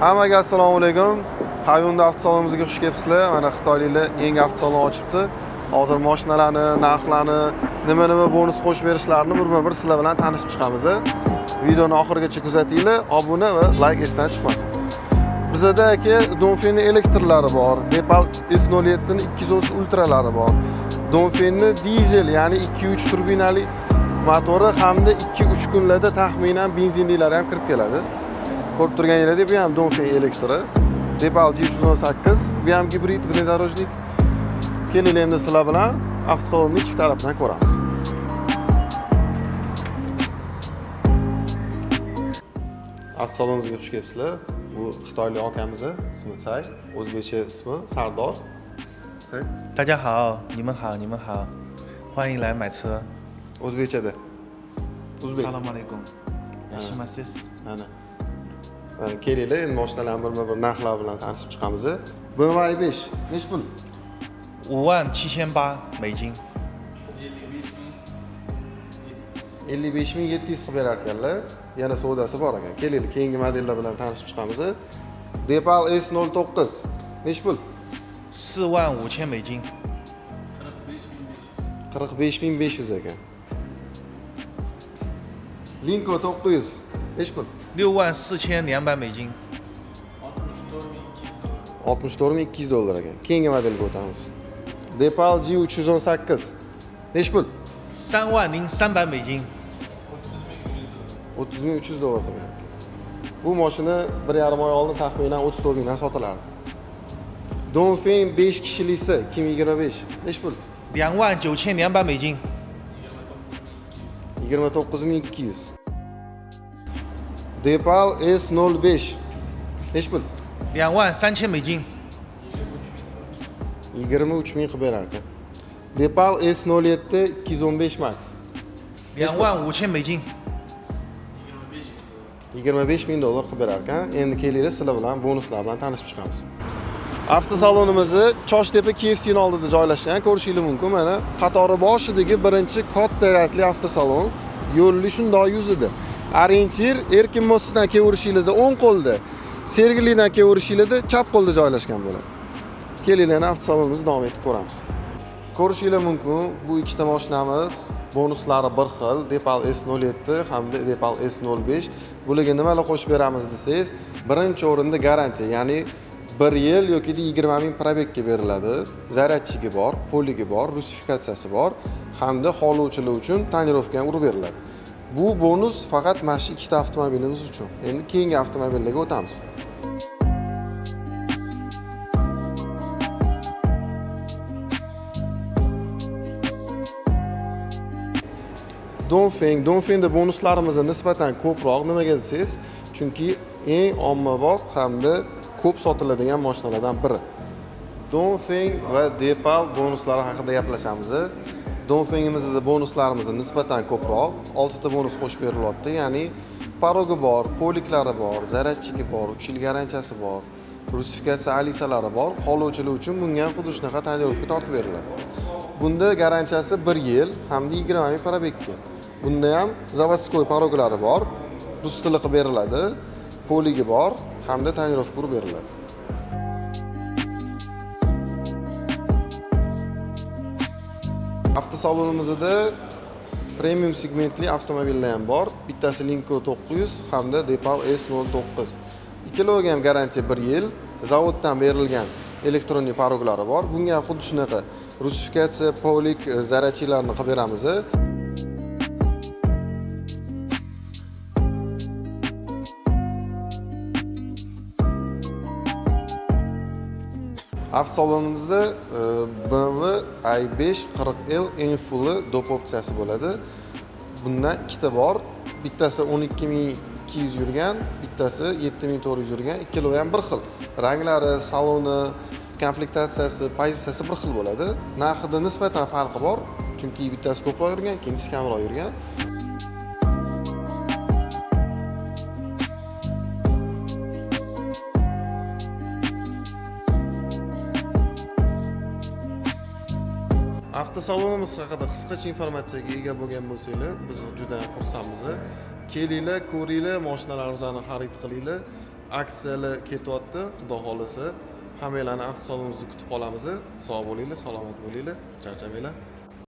Hammaga assalomu alaykum. Hyundai avtosalonimizga xush kelibsizlar. Mana xitoyliklar yangi avtosalon ochibdi. Hozir mashinalarni, narxlarni, nima-nima bonus qo'shib berishlarini birma-bir sizlar bilan tanishib chiqamiz. Videoni oxirigacha kuzatinglar, obuna va like esdan chiqmasin. Bizada aka Dongfengni elektrlari bor, Deepal S07 ni 230 ultralari bor. Dongfengni dizel, ya'ni 2.3 turbinali motori hamda 2-3 kunlarda taxminan benzinlilari ham kirib keladi. Ko'rib turganingizdek, bu ham Dongfeng elektri. Deepal G318, bu ham gibrid внедорожник. Kelinglar, endi sizlar bilan avtosalonni ichki tarafidan ko'ramiz. Avtosalonimizga xush kelibsizlar. Bu xitoylik akamiz, ismi Say, o'zbekcha ismi Sardor. Say, 大家好，你们好，你们好，欢迎来买车。 o'zbekchada. O'zbek. Assalomu alaykum. Yaxshimisiz? Mana. Mana kelinglar, endi mashinalarni birma-bir narxlar bilan tanishib chiqamiz. BMW i5 nechi pul? 57,800美金。 55 700 qilib berar ekanlar. Yana savdosi bor ekan. Kelinglar, keyingi modellar bilan tanishib chiqamiz. Deepal S09 nechi pul? 45,000美金。 45 500 ekan. Linko 900 nechi pul? 64,200美金。 64 200 dollar ekan. Keyingi modelga o'tamiz. Deepal G318 nechi pul? 30,300美金。 30 300 dollar qilib beradi. Bu mashina 1,5 oy oldin taxminan 34 mingdan sotilardi. Dongfeng 5 kishilisi 2025 nechi pul? 29,200美金。 29 200. Deepal S05 nechi pul? 23,000美金。 23 ming qilib berar ekan. Deepal S07 215 Max 25,000美金。 25 ming dollar qilib berar ekan. Endi kelinglar, sizlar bilan bonuslar bilan tanishib chiqamiz. Avtosalonimizni Choshtepa KFC ni oldida joylashgan, ko'rishingiz mumkin. Mana qatori boshidagi birinchi katta ratli avtosalon, yo'lli shundoq yuzida. Orientir Erkin mostidan kelaverishinglarda o'ng qo'lda, Sergelidan kelaverishinglarda chap qo'lda joylashgan bo'ladi. Kelinglar, yana avtosalonimizni davom etib ko'ramiz. Ko'rishinglar mumkin, bu ikkita mashinamiz bonuslari bir xil, Deepal S07 hamda Deepal S05. Bularga nimalar qo'shib beramiz desangiz, birinchi o'rinda garantiya, ya'ni 1 yil yoki 20 ming пробег ga beriladi. Зарядчик i bor, полик i bor, rusifikatsiyasi bor hamda xohlovchilar uchun tonirovka ham urib beriladi. Bu bonus faqat mana shu ikkita avtomobilimiz uchun. Endi keyingi avtomobillarga o'tamiz. Dongfeng, Dongfengda bonuslarimiz nisbatan ko'proq. Nimaga desangiz, chunki eng ommabop hamda ko'p sotiladigan mashinalardan biri. Dongfeng va Deepal bonuslari haqida gaplashamiz. Dongfengimizda bonuslarimiz nisbatan ko'proq, 6 ta bonus qo'shib berilyapti, ya'ni порог i bor, полик lari bor, зарядчик i bor, 3 yil garantiyasi bor, rusifikatsiya alisalari bor. Xohlovchilar uchun bunga ham xuddi shunaqa tonirovka tortib beriladi. Bunda garantiyasi 1 yil hamda 20 ming пробег ga. Bunda ham заводской порог lari bor, rus tili qilib beriladi, полик i bor hamda tonirovka urib beriladi. Avtosalonimizda premium segmentli avtomobillar ham bor. Bittasi Linko 900 hamda Deepal S09. Ikkaloviga ham garantiya 1 yil, zavoddan berilgan elektron порог lari bor. Bunga ham xuddi shunaqa rusifikatsiya, полик, зарядчик larni qilib beramiz. Avtosalonimizda BMW i5 40L eng fulli доп opsiyasi bo'ladi. Bundan ikkita bor. Bittasi 12 200 yurgan, bittasi 7400 yurgan. Ikkalovi ham bir xil. Ranglari, saloni, komplektatsiyasi, pozitsiyasi bir xil bo'ladi. Narxida nisbatan farqi bor, chunki bittasi ko'proq yurgan, ikkinchisi kamroq yurgan. Avtosalonimiz haqida qisqacha informatsiyaga ega bo'lgan bo'lsanglar, biz juda ham xursandmiz. Kelinglar, ko'ringlar, mashinalarimizni xarid qilinglar. Aksiyalar ketyapti, xudo xohlasa. Hammanglarni avtosalonimizda kutib qolamiz. Sog' bo'linglar, salomat bo'linglar, charchamanglar.